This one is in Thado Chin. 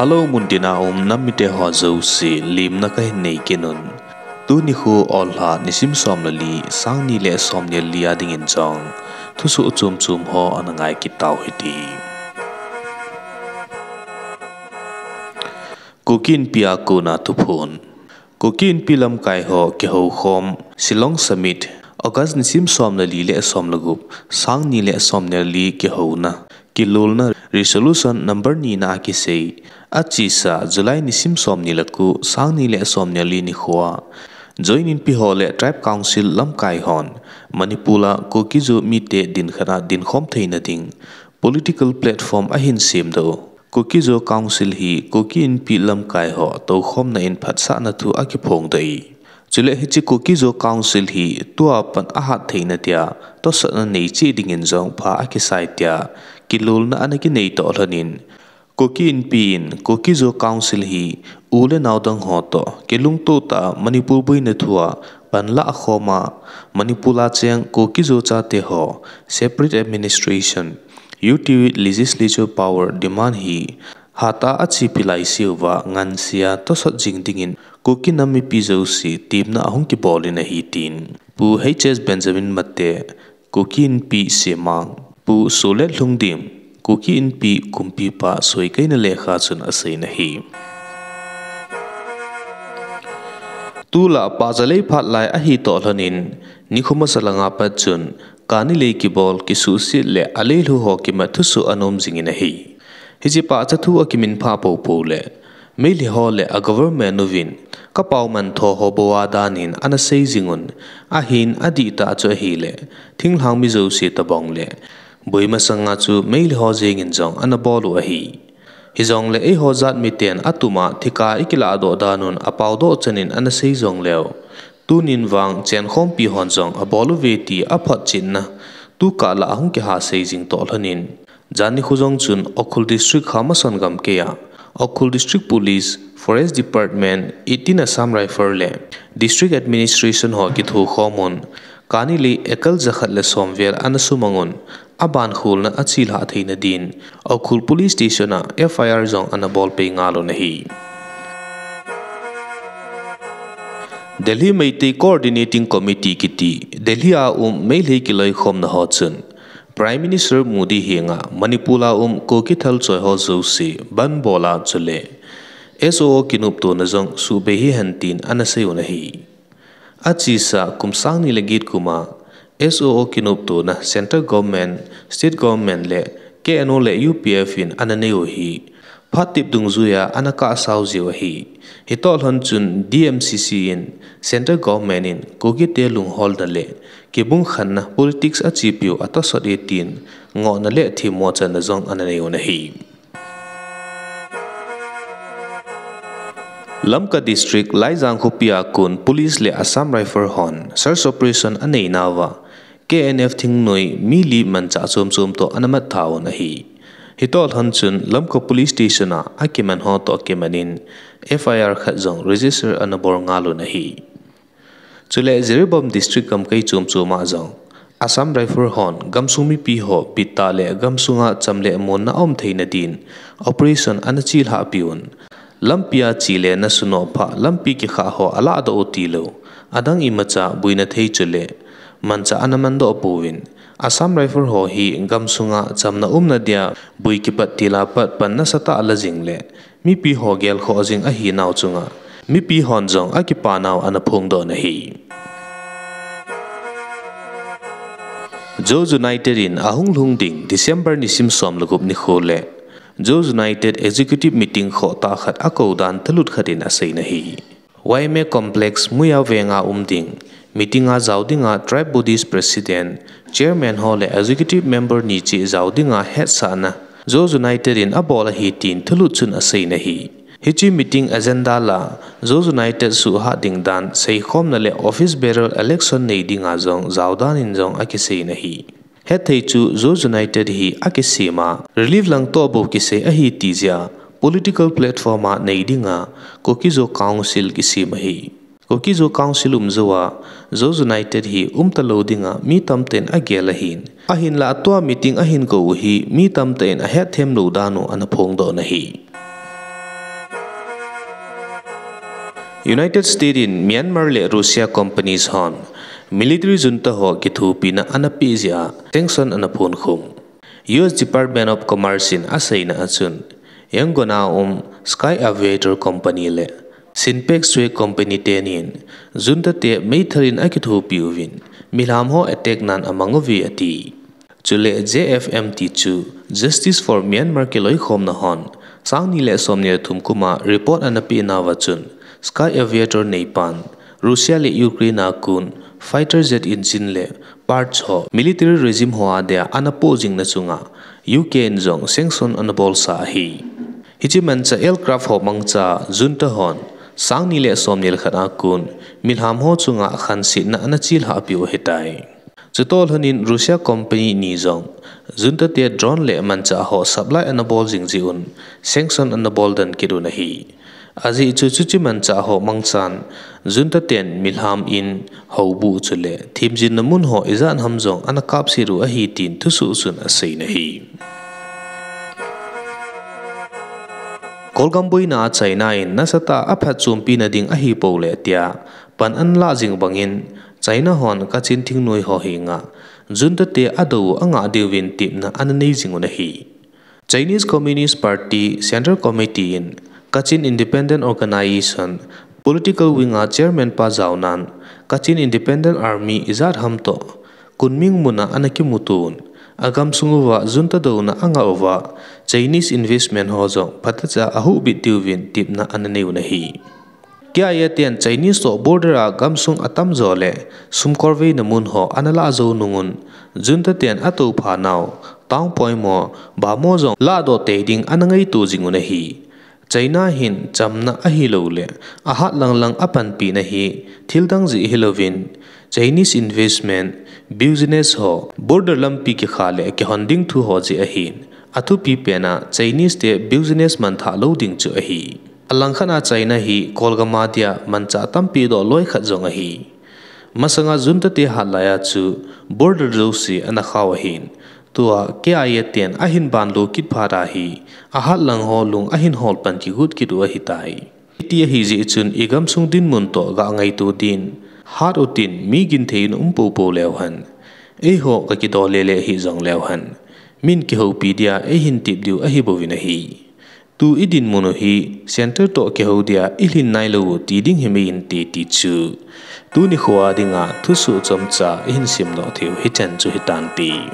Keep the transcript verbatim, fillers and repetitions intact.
Hello, muntina um nam mite ho jouse, limna kahin nei kit un. Tuni khu Oulha nisim som le li, sang ni le som ni le li a dingin jong thusoh chom chom ho ana ngai kit tau hite. Kuki Inpi a kona thuphon. Kuki Inpi lamkai ho kihoukhom, Shillong Summit, August nisim som le li le som le gup, sang ni le som ni le li kihouna, kilolna, resolution number ni na a kisei, achesa July nisim som ni le ko, sang ni le som ni le li nikho a, Joint Inpi ho le Tribe Council lamkai hon, Manipur a Kuki-Zo mite dinkhat a dinkhom theina ding, political platform ahin semdoh u. Kuki-Zo Council hi Kuki Inpi lamkai ho toukhomna in phatsahna thu akiphongdoh e. Chule hiche Kuki-Zo Council hi tua pat ahat theina dia, tosotna nei cheh dingin jong pha akisai tia, kilolna ana kinei toh lhonin, Kuki Inpi in Kuki-Zo Council hi u le nao dang ho toh, kilungtoh tah a Manipur boina thu a panlah akhom a, Manipur a cheng Kuki-Zo chate ho, separate administration, U T with legislature power demand hi, hatah a achepi laiseuva ngansea tosot jing dingin Kuki nam mipi jouse temna ahung kibol in ahi tin, Pu H S Benjamin Mate, Kuki Inpi Semang, Pu Solet Lhungdim, Kuki Inpi kumpipa soikaina lekha chun asei in ahi. Tulai pachalei phat lai ahi toh lhonin, nikho masa langa pat chun, kani lei kibol kisuhset le aleilhu ho kimat thusoh ana um jingin ahi. Hiche pachathu akiminphah poupou le, Meitei ho le a government uvin, kapaoman tho ho bou a danin ana sei jing un, ahin adihtah chu ahile, thinglhang mi jouse tobang le, boi masanga chu Meitei ho jengin jong ana bol u ahi. Hijongle eiho jat miten atuma thikha ikilahdoh dan un apaodoh chanin ana sei jongleu, tunin vang chenkhompi hon jong abol uve ti aphotchetna, tukah lah ahung kiha sei jing toh lhonin, jan nikho jong chun Ukhrul District Khamason gamkai a, Ukhrul District Police, Forest Department, eighteen Assam Rifle le District Administration ho kithokhom un, kani lei ekal jakhat le som vel ana sumang un, aban kholna achelhah theina din, Ukhrul Police Station a F I R jong ana bolpeh ngal un ahi. Delhi Meitei Coordinating Committee kiti, Delhi a um Meitei kiloikhomna ho chun, Prime Minister Modi henga Manipur a um Kuki thalchoi ho jouse bandh bol a chule S O O kinoptona jong subei hihen tin ana sei un ahi. Achesa kum sang ni le get kum a S O O kinoptona Central Government, State Government le K N O le U P F in ana nei u hi, phat tep dungjuia ana kahsao jiu ahi. Hitoh lhon chun D M C C in Central Government in Kukite lungholna le kibungkhenna politics achepiu atosot e tin ngohna le themmo channa jong ana nei un ahi. Lamka District, Laijang khopi a kon Police le Assam Rifle hon search operation aneinauva, K N F thingnoi mi li manchah chom chom toh ana mat tha un ahi. Hitoh lhon chun Lamka Police Station a akiman ho toh kiman in F I R khat jong register ana bol ngal un ahi. Chule Jiribam District gamkai chom chom a jong Assam Rifle hon gamsung mipi ho bittah le gamsunga cham le monna aum theina din operation ana chelhahpi un. Lampia che le nasunoh pha lampi kikhah ho alahdoh u tilou, adang imacha boina thei chule manchah ana mandoh pouvin. Assam Rifle ho hi gamsunga chamna umna dia boi kipat tila pat pan nasatah ala jing le mipi ho gelkhoh jing ahinau chunga mipi hon jong akipanau ana phongdoh un ahi. Zo United in ahung lhung ding December nisim som le gup nikho le Zo United Executive Meeting khohtah khat akou dan thalut khat in asei in ahi. Y M A Complex Muya Venga um ding meeting a jao dinga Tribe Bodies President, Chairman ho le Executive Member ni cheh jao dinga hetsahna Zo United in abol ahi tin thalut chun asei in ahi. Hiche meeting agenda lah a Zo United suhhat ding dan seikhomna le office bearer election nei dinga jong jao dan in jong akisei in ahi. Hetthei chu Zo United hi akisem a relief lang toh bou kisei ahi ti jeh a political platform a nei dinga Kuki-Zo Council kisem ahi. Kuki-Zo Council um jouva Zo United hi umtalou dinga mi tamtah in agel ahin. Ahinlah tua meeting ahin kou u hi mi tamtah in ahetthem lou dan u ana phongdoh un ahi. United States in Myanmar le Russia companies hon military junta ho kithopina ana peh jeh a sanction ana phonkhum. U S Department of Commerce in aseina a chun, Yangon a um Sky Aviator Company le Sinpex Sui Company tenin junta te meithal in akithopi uvin, milham ho attack nan amang uve ati. Chule J F M ti chu Justice for Myanmar kiloikhomna hon, sang ni le som ni le thum kum a report ana peh nauva chun, Sky Aviator neipan, Russia le Ukraine a kon fighter jet engine le parts ho military regime ho a dia ana poh jing na chunga U K in jong sanction ana bolsa ahi. Hiche manchah aircraft ho mangcha junta hon, sang ni le som ni le khat a kon milham ho chunga khansetna ana chilhah peh u ahitai. Chutoh lhonin Russia company ni jong junta te drone le manchah ho supply ana bol jing jeh un sanction ana bol den kit un ahi. Ajeh chu chuche manchah ho mangchan junta ten milham in, houbuh chule themjinna mun ho ijat ham jong ana kapset u ahi tin thusoh chun asei in ahi. Kolgam boina a China in nasatah a aphatchompi na ding ahipou le tia pan ana lah jing bangin, China hon Kachin thingnoi ho henga junta te adou u angah diuvin tepna ana nei jing un ahi. Chinese Communist Party Central Committee in Kachin Independent Organization political wing a chairman pa jaonan, Kachin Independent Army ijat ham toh Kunming mun a ana kimuto un, agamsung uva junta douna angah uva Chinese investment ho jong phatecha ahuhbit diuvin tepna ana nei un ahi. K I A ten Chinese toh border a gamsung atamjo le sumkolveina mun ho ana lah jou nung un, junta ten atoupha nau town poimo, bamo jong lahdoh tei ding ana ngaito jing un ahi. China hin chamna ahilouleh ahat langlang apanpina hi thildang jeh hilouvin, Chinese investment, business ho border lampi kikha le kihon ding thu ho jeh ahin, athupi pen a Chinese te business manthah lou ding chu ahi. Alangkhat a China hi Kolgam a dia manchah tampi doh loi khat jong ahi. Masanga junta te hat lai a chu border jouse ana khau ahin, tua K I A ten ahin banlo kit phat a hi ahat lang ho lung ahin hol pan kigot kit u ahitai. Hiti ahijeh chun igamsung dinmun toh ga ngaito din, hat utin, mi ginthei in um poupou leu hen, eiho kakidol lele hih jong leu hen, min kihoupi dia eihin tep diu ahibouvin ahi. Tu idinmun u hi centre toh kihou dia ilhin nailou u ti ding himai inte ti chu tuni khoa dinga thusoh chomcha ihin simdoh theiu hichan chu hitante.